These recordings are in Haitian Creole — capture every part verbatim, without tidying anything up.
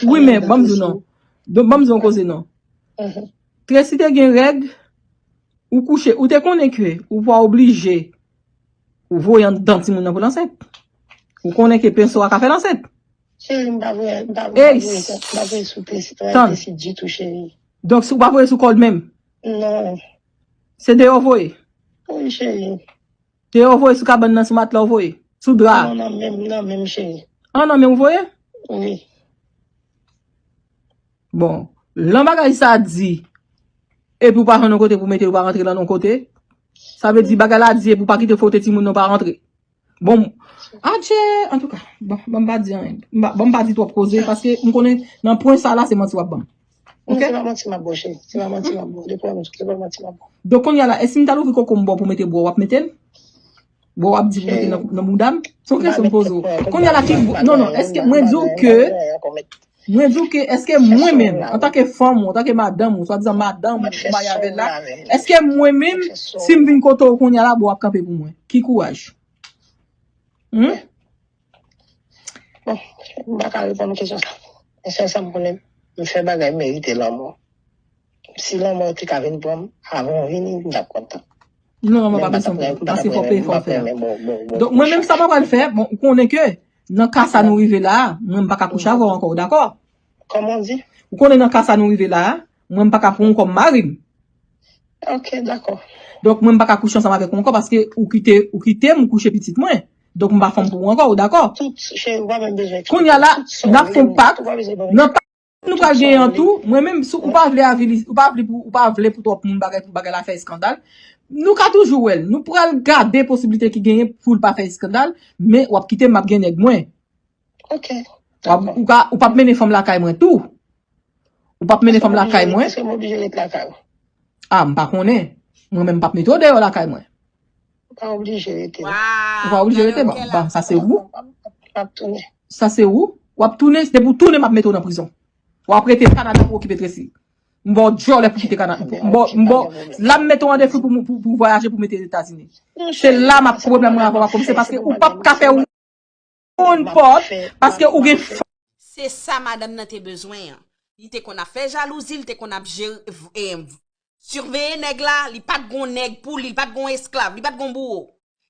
Wi, men ban m di w non. Donk, ban m di w yon koze non. Mhm. Tracy te gen règ, ou kouche, ou te konnen ke ou pa oblije ou voye anndan timoun nan pou l ansent. Ou konnen ke penso a ka fè l ansent. Cheri, m pa voye, m pa, m pa voye, m pa voye sou Tracy, travay Tracy ditou, cheri. Donk, si ou pa voye sou kò l menm? Non. Se deyò w voye? Wi, cheri. Deyò w voye, sou kabann nan, sou matla w voye? Sou dra a? Non, nan men m, nan men m, cheri. An, nan men w voye? Wi. Bon, lan bagay sa di, epi w pa jwenn yon kote pou mete l, ou pa rantre lan yon kote, sa vle di bagay la di epi w pa kite fwote timoun nan, ou pa rantre. Bon, adje, antouka, bon, ban m pa di anyen. M pa- Ban m pa di twòp koze, paske m konnen nan pwen sa la, se manti w ap ban m. Non, ok? Se pa manti m ap ba w, cheri. Se pa manti m ap ba w. Depi w se pa manti m ap ba w. Donk, kounye a la, èske m ta louvri koko m ba w pou mete bwa, w ap mete l? Bwa, w ap di pou mete nan, nan mouda m? Se yon kesyon m poze w. Kounye a la, ki, non, non, èske mwen di w ke, mwen di w ke, èske mwen menm, antanke fanm ou, antanke madanm ou, swadizan madanm ou, ou marye avè l la, èske mwen menm, si m vin kote w kounye a la, bwa, w ap kanpe pou mwen? Ki kouraj? Hmm? Bon, m pa ka reponn kesyon sa. Men sèl sa m konnen, m fè bagay merite lanmò. Si lanmò te ka vin pran m, avan w vini, m t ap kontan. Non, lanmò pa bezwen pran, paske fò w peye, fò w fè. Donk, mwen menm, sa m pral fè, bon, ou konnen ke nan ka sa nou rive la a, mwen m pa ka kouche avè w ankò, ou dakò? Kòman w di? Ou konnen nan ka sa nou rive la a, mwen m pa ka pran w kòm mari m. Ok, dakò. Donk, mwen m pa ka kouche ansanm avèk ou ankò paske ou kite, ou kite m, ou kouche pitit mwen. Donk, m pa fanm pou ou ankò, ou dakò? Tout, cheri, ou pa menm bezwen eksplike. Kounye a la, n ap fè yon pak. Nan pak nou pral genyen an tou, mwen menm, si ou pa vle avili, ou pa vle pou, ou pa vle pou twòp moun bagay, pou bagay la fè eskandal, nou ka toujou wè l. Nou pral gade posiblite ki genyen pou l pa fè eskandal, men w ap kite m, m ap gen nèg mwen. Ok. W ap, ou ka, ou p ap mennen fanm lakay mwen tou. Ou p ap mennen fanm lakay mwen. Èske m oblije ret lakay ou? A, m pa konnen. Mwen menm m p ap mete w deyò lakay mwen. Ou pa oblije rete. Ou pa oblije rete, bon, bon, sa se ou. M ap tounen. Sa se ou. W ap tounen, depi w tounen, m ap mete w nan prizon. W ap rete Kanada pou okipe Tracy. M ba w dyòlè pou kite Kanada. M ba w, m ba w, la m mete w an defi pou, pou, pou vwayaje, pou mete Etazini. Se la m ap pwoblèm mwen avè w ap kòmanse, paske ou p ap ka fè yon pòt, paske ou gen fanm. Se sa madanm nan te bezwen an. Li te konn ap fè jalouzi, li te konn ap jere, eh, siveye nèg la, li pa t gon nèg pou li, li pa t gon esklav, li pa t gon bouwo.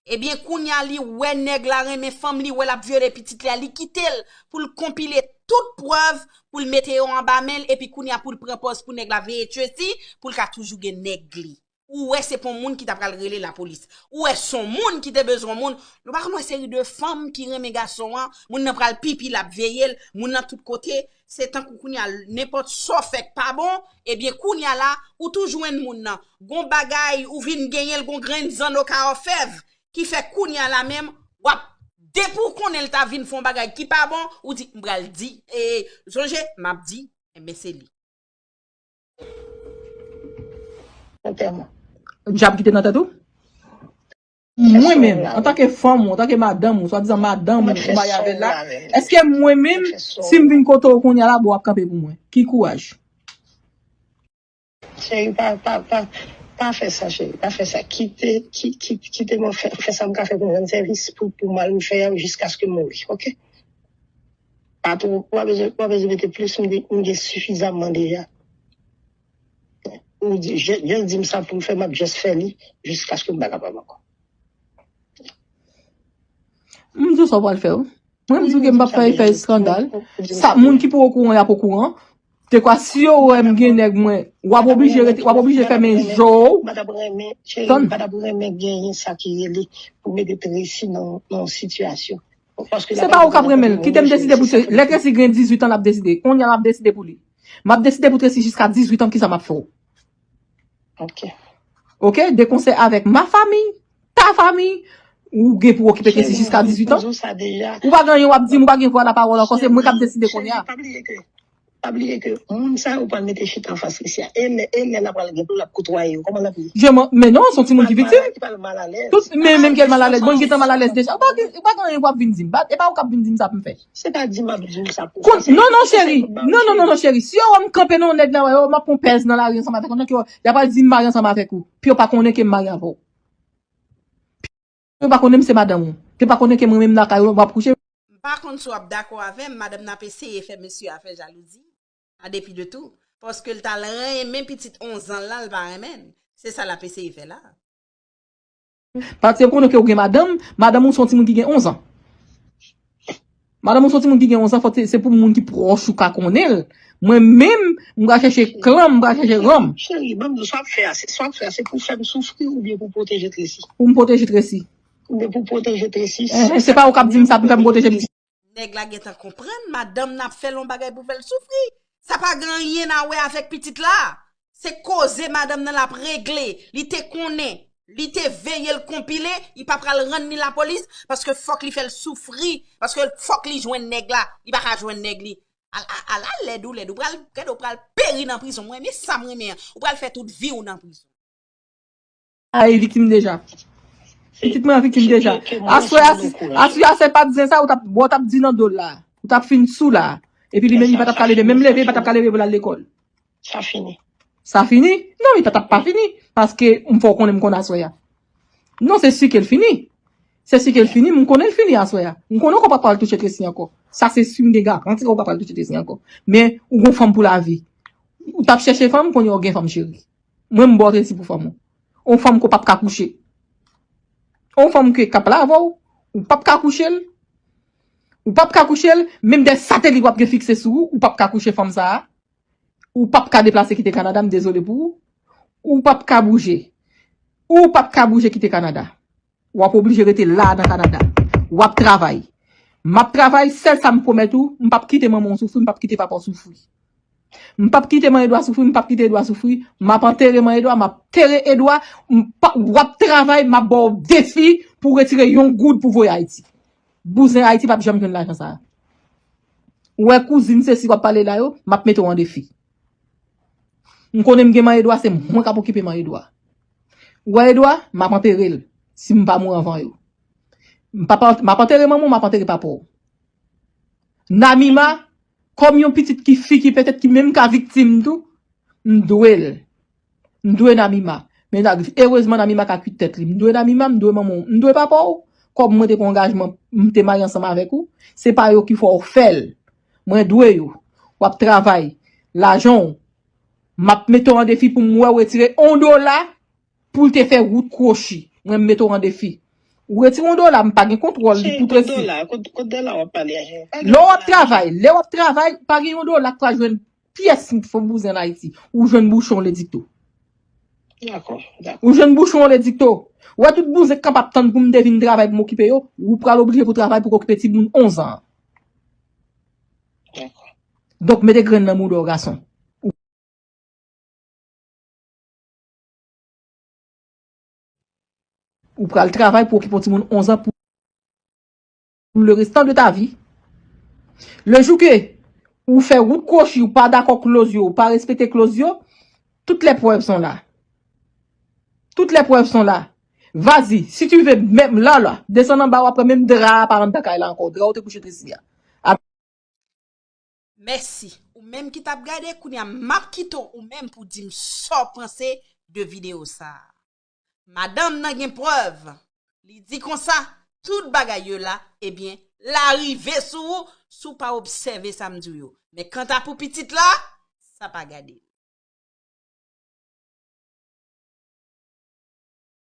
Ebyen, kounye a, li wè nèg la renmen fanm, li wè l ap vyole pitit li a, li kite l pou l konpile tout prèv, pou l mete yo anba men l, epi kounye a, pou l pran pòz pou nèg la veye Tracy, pou l ka toujou gen nèg li. Ou wè se pa yon moun ki ta pral rele lapolis. Ou wè se yon moun ki te bezwen moun. Nou pa konn wè seri de fanm ki renmen gason an, moun nan pral pipi, l ap veye l, moun nan tout kote. Se tankou kounye a, nenpòt sa w fè k pa bon, ebyen kounye a la, ou tou jwenn moun nan. Gon bagay, ou vin genyen l, gon grenn zanno ka òfèv, ki fè kounye a la menm, w ap, depi w konnen l ta vin fè yon bagay ki pa bon, ou di, m pral di, e, sonje, m ap di, enben se li. Dyab ki te nan tèt ou? Mwen menm, antanke fanm ou, antanke madanm ou, swadizan madanm ou, ou marye avè l la, èske mwen menm, si m vin kote w kounye a la, bon, w ap kanpe pou mwen? Ki kouraj? Cheri, pa, pa, pa, pa fè sa, cheri. Pa fè sa. Kite, ki, ki, kite mwen fè, fè sa m ka fè pou m rann sèvis pou, pou mal m fè a jiskaske m mouri, oke? Pa twò, ou pa bezwen, ou pa bezwen mete plis, m gen, m gen sifizamman deja. Ou di, je, just di m sa pou m fè, m ap just fè li jiskaske m pa kapab ankò. M di w sa w pral fè, wi. Mwen, m di w ke m p ap fè, fè eskandal. Sa, moun ki pou okouran, y ap okouran. Dekwa, si yo wè m gen nèg mwen, w ap oblije rete, w ap oblije fèmen je w. M pa t ap renmen, cheri, m pa t ap renmen genyen sa ki rele pou mete Tracy nan, nan yon sitiyasyon. Se pa ou k ap renmen l. Kite m deside pou Tracy. Lè Tracy gen dizuit an, l ap deside. Kounye a, m ap deside pou li. M ap deside pou Tracy jiska dizuit an, kisa m ap fè w. Ok. Ok, de konsèy avèk ma famille, ta famille, ou gen pou okipe Tracy jiska dizuit an. Ou pa gen anyen w ap di m, ou pa gen vwa lapawòl ankò, se mwen k ap deside kounye a. Pa bliye ke, pa bliye ke moun sa yo pral mete chita anfas Tracy a. E lè, e lè l ap pral gen pou l ap koutwaye yo, kòman l ap ye? Men non, se yon timoun ki viktim. Tout, men menm ke l malalèz, bon, li gentan malalèz deja. Ou pa gen, ou pa gen anyen w ap vin di m. E pa ou k ap vin di m sa pou m fè. Se pa di m ap di w sa pou fè. Non, non, cheri. Non, non, non, non, cheri. Si yo wè m kanpe nan yon nèg nan, yo, m ap pran pèz nan lari ansanm avèk yon nèg, yo, y ap al di m marye ansanm avèk ou. Pi yo pa konnen ke m marye avè w. Pi yo pa konnen m se madanm ou. Pi yo pa konnen ke mwen menm lakay ou, m ap kouche. M pa konn si w ap dakò avè m, madanm nan ap eseye fè mesye a fè jalouzi, an depi de tou. Paske l t al renmen pitit onz an la, l pa renmen l. Se sa l ap eseye fè la. Paske m konnen ke w gen madanm, madanm ou se yon timoun ki gen onz an. Madanm ou se yon timoun ki gen onz an, fò se, se pou moun ki pwòch ou ka konnen l. Mwen menm, m pral chèche klan, m pral chèche ranm. Cheri, ban m di w, sa w ap fè a, se, sa w ap fè a, se pou fè m soufri oubyen pou pwoteje Tracy? Pou m pwoteje Tracy. Oubyen pou pwoteje Tracy? Eh, se pa ou k ap di m sa pou fè m pwoteje pitit. Nèg la gentan konprann, madanm nan ap fè l yon bagay pou fè l soufri. Sa pa gen anyen a wè avèk pitit la. Se koze madanm nan l ap regle. Li te konnen. Li te veye l konpile. Li pa pral rann li lapolis. Paske fòk li fè l soufri. Paske fòk li jwenn nèg la. Li pa ka jwenn nèg li. Al, al, al, al lèd ou lèd. Ou pral, gade, ou pral peri nan prizon. Mwen, men sa m renmen an. Ou pral fè tout vi w nan prizon. A, e viktim deja. Pitit mwen an viktim deja. Aswè a, aswè a, se pa t zen sa, ou t ap, ou t ap di nan do l la. Ou t ap fin sou la. Epi li menm, li pa t ap ka leve. Menm leve, li pa t ap ka leve pou l al lekòl. Sa fini. Sa fini? Non, li pa t ap pa fini. Paske m fè w konnen m konn aswè a. Non, se si ke l fini. Se si ke l fini, m konnen l fini aswè a. M konnen w pa pral touche Tracy ankò. Sa se si, m gen garanti ke w pa pral touche Tracy ankò. Men, ou gon fanm pou lavi. Ou t ap chèche fanm, kounye a w gen fanm cheri. Mwen, m ba w Tracy pou fanm ou. On fanm ke w p ap ka kouche. On fanm ke k ap la avè w, ou p ap ka kouche l. Ou p ap ka kouche l, menm de satelit w ap gen fikse sou ou, ou p ap ka kouche fanm sa a. Ou p ap ka deplase kite Kanada, m dezole pou ou. Ou p ap ka bouje. Ou p ap ka bouje kite Kanada. W ap oblije rete la nan Kanada. W ap travay. M ap travay, sèl sa m pwomèt ou, m p ap kite manman w soufri, m p ap kite papa w soufri. M p ap kite Man Edwa soufri, m p ap kite Edwa soufri. M ap antere Man Edwa, m ap tere Edwa. M p ap, w ap travay, m ap ba w defi pou w retire yon goud pou voye Ayiti. Bouzen Ayiti p ap janm jwenn lajan sa a. Ou wè kouzin sesi w ap pale la yo, m ap mete w an defi. M konnen m gen Man Edwa, se mwen k ap okipe Man Edwa. Ou wè Edwa, m ap antere l, si m pa mouri anvan yo. M p ap, m ap antere manman w, m ap antere papa w. Namima, kòm yon pitit ki fi ki petèt ki menm ka viktim tou, m dwe l. M dwe Namima. Men erezman Namima ka kwit tèt li. M dwe Namima, m dwe manman w, m dwe papa w. Kòm mwen te pran angajman, m te marye ansanm avèk ou, se pa yo ki fè w fè l. Mwen dwe yo. W ap travay. Lajan w. M ap mete w an defi pou m wè w retire yon dola pou l te fè wout kwochi. Mwen, m mete w an defi. Ou retire yon dola, m pa gen kontwòl li pou Tracy. Kot dola, kot, kot dola w ap pale a? Lè w ap travay, lè w ap travay, pa gen yon dola k pral jwenn pyès fò bouzen ann Ayiti. Ou jwenn bouchon ledikto. Dakò, dakò. Ou jwenn bouchon ledikto. Ou wè tout bouzen k ap tann pou m te vin travay pou m okipe yo, ou pral oblije pou travay pou w okipe timoun onz an. Dakò. Donk, mete grenn nan mouda w, gason. Ou pral travay pou okipe yon timoun onz an pou le restan de ta vi. Le jou ke ou fè wout kwochi, ou pa dakò kloz yo, ou pa respekte kloz yo, toutes les preuves sont là. Toutes les preuves sont là. Vas-y, si tu veux, menm la, la, desann anba, w ap pran menm dra a pa anndan kay la ankò. Dra ou te kouche Tracy a. Mèsi. Ou menm ki t ap gade, kounye a m ap kite w ou menm pou di m sa w panse de videyo sa a. Madanm nan gen prèv. Li di konsa, tout bagay yo la, ebyen, l a rive sou ou, si w pa obsève sa m di w yo. Men kanta pou pitit la, sa pa gade l.